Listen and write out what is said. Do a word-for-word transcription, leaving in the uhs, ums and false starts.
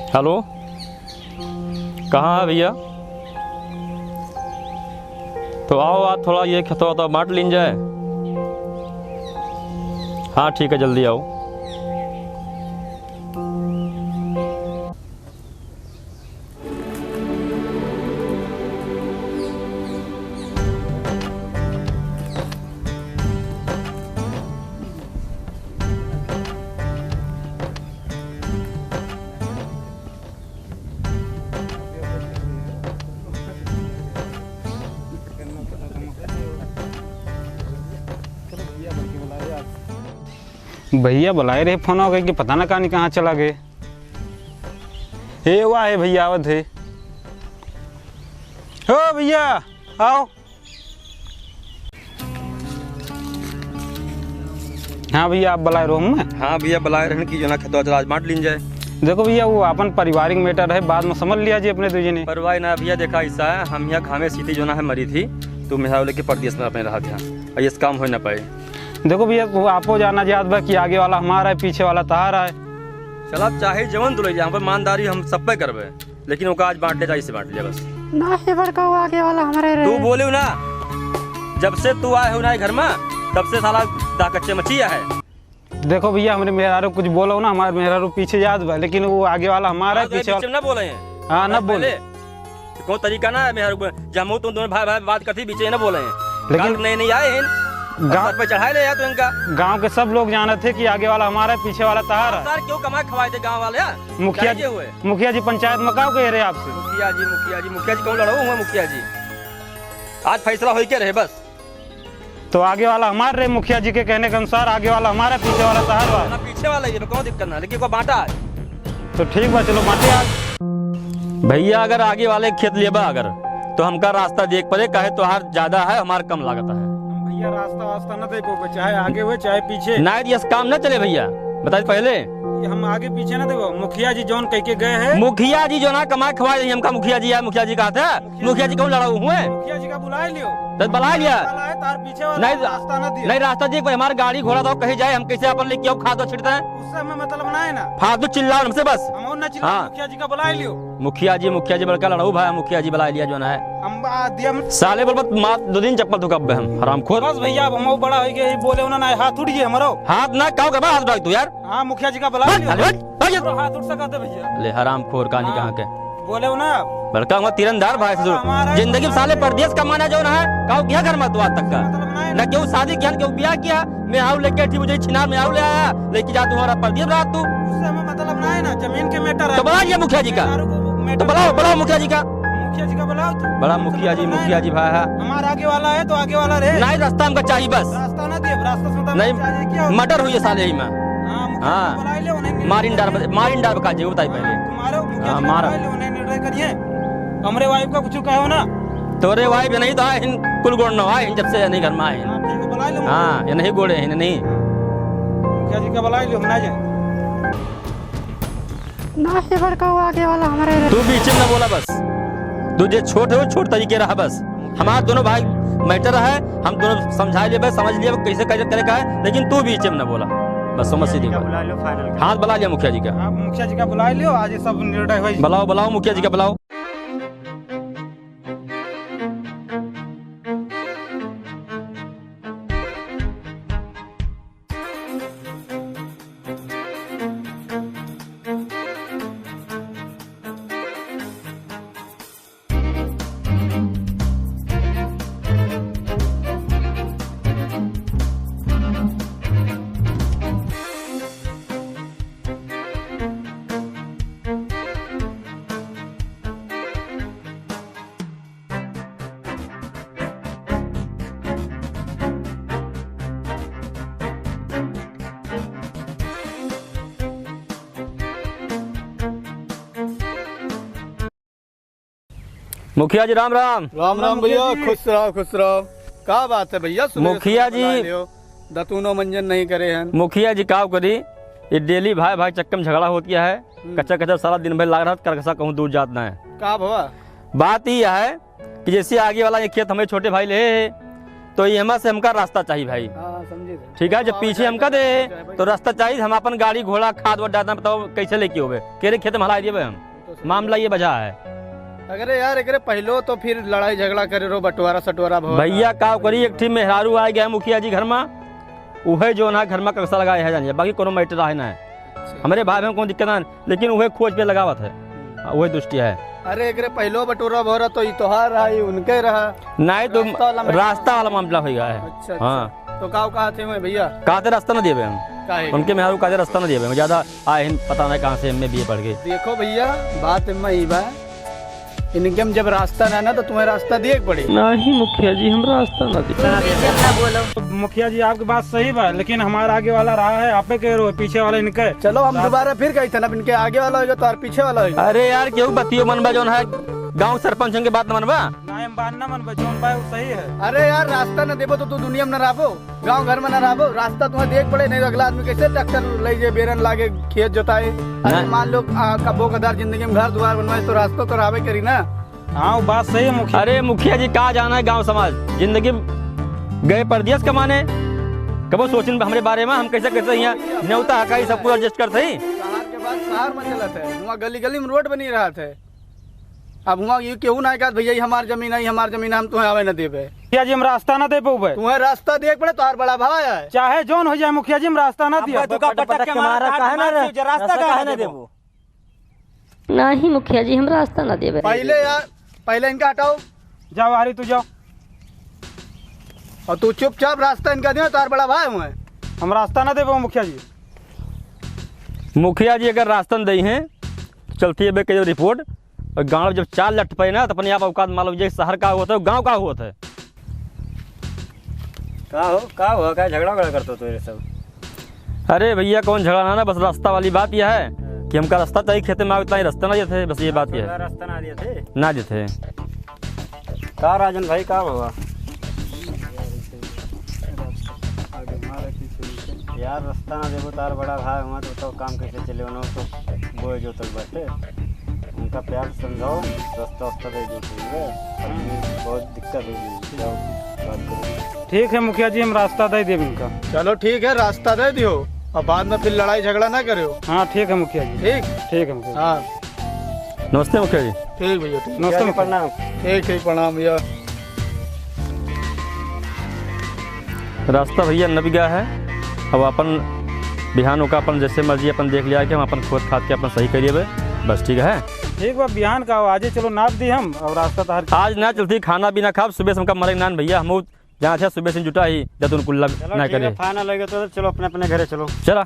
हेलो, कहाँ है भइया? तो आओ, आज थोड़ा ये खेतवा तो बाँट लीन जाए। हाँ, ठीक है, जल्दी आओ। भइया बुलाए रहे, फोन हो गए कि पता ना कहाँ, कहाँ चला गए। ए, वाह, ए भइया, आवत है। ओ भइया, आओ। हाँ भइया, आप बुलाए रहो हमें? हाँ भइया, बुलाए रहन कि जो ना खेतवा चला आज बाँट लीन जाए। देखो भइया, वो अपन पारिवारिक matter है, बाद में समझ लिया जी अपने दू जने। पर भाई ना भइया, देखा ऐसा है, हम यहाँ घामे सीती जो ना है मरी थी, तो मेहरारू लेके परदेस में अपने रहा था, और ये काम हो ना पाए। देखो भइया, वो आपो जाना जात बा कि आगे वाला हमारा है, पीछे वाला तहारा है। चला, चाहे जवन तू ले जा, हम पर ईमानदारी हम सब पे करबे, लेकिन ओका आज बाँट ले, चाहे से बाँट ले बस। ना हे बड़का, वो आगे वाला हमारे रहे। तू बोले ना, जब से तू आए हो ना घर में, तब से साला दा कच्चे मचिया है। देखो भइया, हमरे मेहरारू कुछ बोलो ना, हमारे मेहरारू पीछे जात बा, लेकिन वो आगे वाला हमारा है, हाँ, तो पीछे बीच वाला में ना बोले हैं। हाँ, ना बोले। पहले कौन तरीका ना है मेहरारू को, जब हम तुम दोनों भाई, भाई बात करती, बीचे ना बोले हैं। लेकिन गाँव नए नहीं आए हैं, गाँव सर पे चढ़ाए ले यार तो इनका। गाँव के सब लोग जानत है कि आगे वाला हमारा है, पीछे वाला तहार है। सर क्यों कमाए खवाए थे गाँव वाले, हाँ? मुखिया जी, हुए। मुखिया जी पंचायत में का कह रहे आपसे? मुखिया जी, मुखिया जी, मुखिया जी कौन लड़ाऊ हुआ मुखिया जी? आज फैसला हो ही के रहे बस। तो आगे वाला हमार रहे, मुखिया जी के कहने के अनुसार आगे वाला हमारा, पीछे वाला तहार बा। ना पीछे वाला ये तो कौन दिक्कत ना, लेकिन को बाँटा है। तो ठीक बा, चलो बाँटे आज। भइया, अगर आगे वाले खेत लेबा अगर, तो हमका रास्ता देख पड़े, काहे तोहार ज्यादा है, हमार कम लागत है। हम भइया रास्ता वास्ता ना दे पाओगे, चाहे आगे हुए, चाहे पीछे। ना, ये काम ना चले भइया, बताइए पहले। ये हम आगे पीछे ना देबो, मुखिया जी जौन कह के गए हैं। मुखिया जी जो ना कमाए खवाए, हमका मुखिया जी है, मुखिया जी कहते हैं। मुखिया जी कौन लड़ाऊ हुए? मुखिया जी का बुला लियो। तो बुला लिया। वाला है, तार पीछे वाला नहीं, रास्ता ना दिया। नहीं, रास्ता जी, कोई हमारे गाड़ी घोड़ा तो कहीं जाए, हम कैसे अपन लेके आओ, खाद छिड़ते हैं? उससे हमें मतलब ना है ना। फालतू चिल्लाओ हमसे बस। हम और ना चिल्लाओ, हाँ। मुखिया जी का बुला लियो। मुखिया जी, मुखिया जी बड़का लड़ाऊ भाई, मुखिया जी बुला लिया जो ना है। हम आ, दिया हम साले बोल मत मार, दो दिन चप्पल थुकब हम, हरामखोर। बस भइया, अब हम बड़ा हो गए, बोले उन्होंने हाथ उठ गए हमारो। हाथ ना, काऊ करबा हाथ उठा तू यार? हाँ, मुखिया जी का बुला हट, लियो। हट, हट, हट। पूरा हाथ उठ सकत है भइया। ले हरामखोर, कहानी हाँ। कहाँ के? बोले हो ना। बड़का हुआ तीरंदार भाई ससुर। हमारा जिंदगी में साले परदेस कमाना जो ना है, काऊ किया घर में तू आज तक का? मतलब ना है ना। ना क्यों शादी किया, ना क्यों ब्याह किया, मैं आऊ लेके ठीक मुझे छिनार में आऊ ले आया, लेके जा तुम्हारा परदेस रहा तू। उससे हमें मतलब ना है ना, जमीन के matter है। तो बुला लिया मुखिया जी का। मेहरारू को matter तो बुलाओ, बुलाओ मुखिया जी का। मुखिया जी का बुलाओ तू। बड़ा मुखिया जी, मतलब ना है मुखिया ना। जी भाई है। हमारा आगे वाला है तो आगे वाला रहे। नहीं, रास्ता हमका चाहिए बस। रास्ता ना दिए, रास्ता सुनता नहीं, चाहिए क्या? मर्डर हुई है साले ही में। हाँ, मुखिया हाँ। जी को बुला ले, उन्हें मारिन डार, मारिन डार बका जी, बताई पहले। तुम्हारे मुखिया हाँ, जी को मारा। बुला ले, उन्हें निर्णय करिए। हमरे wife का कुछ कहो ना। तोरे wife नहीं तो आए हिन, कुल गोड़ न आए हिन, जब से नहीं घर में आए हिन। हाँ, ठीक है, बुला लो। हाँ, ये नहीं गोड़े हिन, नहीं। मुखिया जी का बुला लो, हम ना जाए। ना हे बड़का, वो आगे वाला हमारे रहे। तू बीच में ना बोला बस। तू जे छोट है, वो छोट तरीके रहा बस। हमार दोनों भाई matter है, हम दोनों समझा लेबे, समझ लेबे कैसे, कैसे करे का है, लेकिन तू बीच में ना बोला। बस समझ सीधी बात। बुला लो final। हाँ, बुला लिया मुखिया जी का। आप मुखिया जी का बुला लियो, आज ये सब निर्णय होई। बुलाओ, बुलाओ मुखिया जी का, बुलाओ। मुखिया जी, राम राम। राम राम भैया, मुखिया जी। खुश रहो, खुश रहो। का बात है भैया, सुबह मुखिया सुबह बुला जी। लियो, दतूनो मंजन नहीं करे हैं। मुखिया जी, का करी, ये daily भाई भाई चक्कर में झगड़ा होत है। हम्म। कच्चा कच्चा सारा दिन भर लाग रहा, करकसा कहूँ दूर जात ना है। का भवा? बात ये है कि जैसे आगे वाला ये खेत हमें छोटे भाई ले है, तो ये हमा से हमका रास्ता चाहिए भाई। हाँ, हाँ, समझे थे। ठीक है, जब हाँ, पीछे हाँ, हमका दे, हाँ, तो रास्ता चाहिए, हम अपन गाड़ी घोड़ा खाद वाद डालता, बताओ कैसे लेके होबे? केरे खेत में हलाई देबे हम? तो सही मामला बात। ये बजा है। अरे यार, एकरे पहलो तो फिर लड़ाई झगड़ा करे रहो, बंटवारा सटवारा भवा भैया, का। का करी, एक ठी मेहरारू आ गया मुखिया जी घर में, उहे जो ना घर में कक्सा लगाए है जानिए, बाकी कोनो matter है ना। अच्छा। हमरे भाई में कोनो दिक्कत ना, लेकिन उहे खोज पे लगावत है। हम्म। हाँ, उहे दुष्टिया है। अरे, एकरे पहलो बटोरा भरा तो ई तोहार रहा, ई उनके रहा। नहीं तो रास्ता वाला matter। रास्ता वाला मामला हो गया है। अच्छा, अच्छा। हाँ। तो का कहा थे मैं भैया? कहते रास्ता ना देबे हम। काहे? उनके मेहरारू कहते रास्ता ना देबे हम। ज्यादा आए हैं, पता नहीं कहाँ से M A B A पढ़ के। देखो भैया, बात एम्मा ई बा, इनके हम जब रास्ता ना ना तो तुम्हें रास्ता दिए के पड़ी। नहीं मुखिया जी, हम रास्ता ना दे। मुखिया जी, आपकी बात सही बा, लेकिन हमारा आगे वाला रहा है, आपे कह रहे हो, पीछे वाला इनके। चलो, हम दोबारा फिर कही थे ना, इनके आगे वाला होगा तो और पीछे वाला होगा। अरे यार, केहू बतियो मनबा, जौन है गाँव सरपंच के बात मनबा। ना, हम बात ना मनबा, जौन बा वो सही है। अरे यार, रास्ता ना देबो तो तू दुनिया में ना रहबो, गाँव घर में ना रहबो, रास्ता तुम्हें देख पड़े, नहीं तो अगला आदमी कैसे ट्रैक्टर ले जे बेरन लागे खेत जोताए। अरे ना। मान लो, आ, कबो कदार जिंदगी में घर दुआर बनवाए तो रास्ता तो रहबे करी ना। हाँ, वो बात सही है मुखिया। अरे मुखिया जी, का जाना है गाँव समाज, जिंदगी गए परदेस कमाने, कबो सोचिन हमरे बारे में, हम कैसे कैसे यहाँ नेवता हकाई सब कुछ adjust करते ही। शहर के बाद शहर में चलत है, हुआं गली गली में रोड बनी रहत है। अब हुआं ये केहू ना कहत, "भैया, ये हमार जमीन है, ये हमार जमीन है, हम तुम्हें आवे ना देबे।" मुखिया जी, हम रास्ता ना दे पउबे। तुम्हें रास्ता दिए के पड़े, तोहार बड़ा भाई है। चाहे जौन हो जाए मुखिया जी, हम रास्ता ना अब दिए। भाई, तू का पटक पटक के के मारा, मारा, काहे ना रे? रास्ता रास्ता काहे काहे ना ना देबो? देबो? नहीं मुखिया जी, हम रास्ता ना देबे। पहले यार, पहले इनका हटाओ। जाओ, आरी तू जाओ। और तू चुपचाप रास्ता इनका दे, तोहार बड़ा भाई हुए। हम रास्ता ना देबो मुखिया जी। मुखिया जी अगर रास्ता न दई हैं, तो चलती है बे के रिपोर्ट। और गाँव जब चाल लट पे ना, तो अपने आप औकात मालूम जे शहर का होत है, गाँव का होत है। का हो, का हो, का झगड़ा वगड़ा करते हो तोरे सब? अरे भैया, कौन झगड़ा ना, ना, बस रास्ता वाली बात यह है कि हमका रास्ता चाहिए, खेते में आवे, इतना ही रास्ता ना देते, बस ये बात यह है। रास्ता ना देते? ना देते। का राजन भाई, का हुआ? यार, रास्ता ना देबो, तार बड़ा भाई हुआ तो बताओ, काम कैसे चले? उन्होंने तो बोए जोतल बाटे, उनका प्यार से समझाओ, रास्ता वास्ता दे दो, ठीक है? आदमी बहुत दिक्कत हो गई, जाओ, बात करो। ठीक है मुखिया जी, हम रास्ता दे देब इनका। चलो ठीक है, रास्ता दे दियो, अब बाद में फिर लड़ाई झगड़ा ना करियो। हाँ, ठीक है मुखिया जी। ठीक? ठीक है मुखिया जी। हाँ। नमस्ते मुखिया जी। ठीक भैया, ठीक। नमस्ते मुखिया। प्रणाम। ठीक, ठीक, प्रणाम भैया। रास्ता भैया नब गया है, अब अपन बिहान ओका अपन जैसे मर्जी अपन देख लिया कि हम अपन खोद खाद के अपन सही करिए बे। बस ठीक है। ठीक बा, बिहान का हो, आजे चलो नाप दी हम और रास्ता तहार। आज ना चलती, खाना भी ना खाब, सुबह से हमका मरे नान भैया, हम जहाँ थे सुबह से जुटा ही जतुन कुल्ला चलो ना ठीक करे। है, final हो गया तो चलो अपने अपने घरे चलो। चला।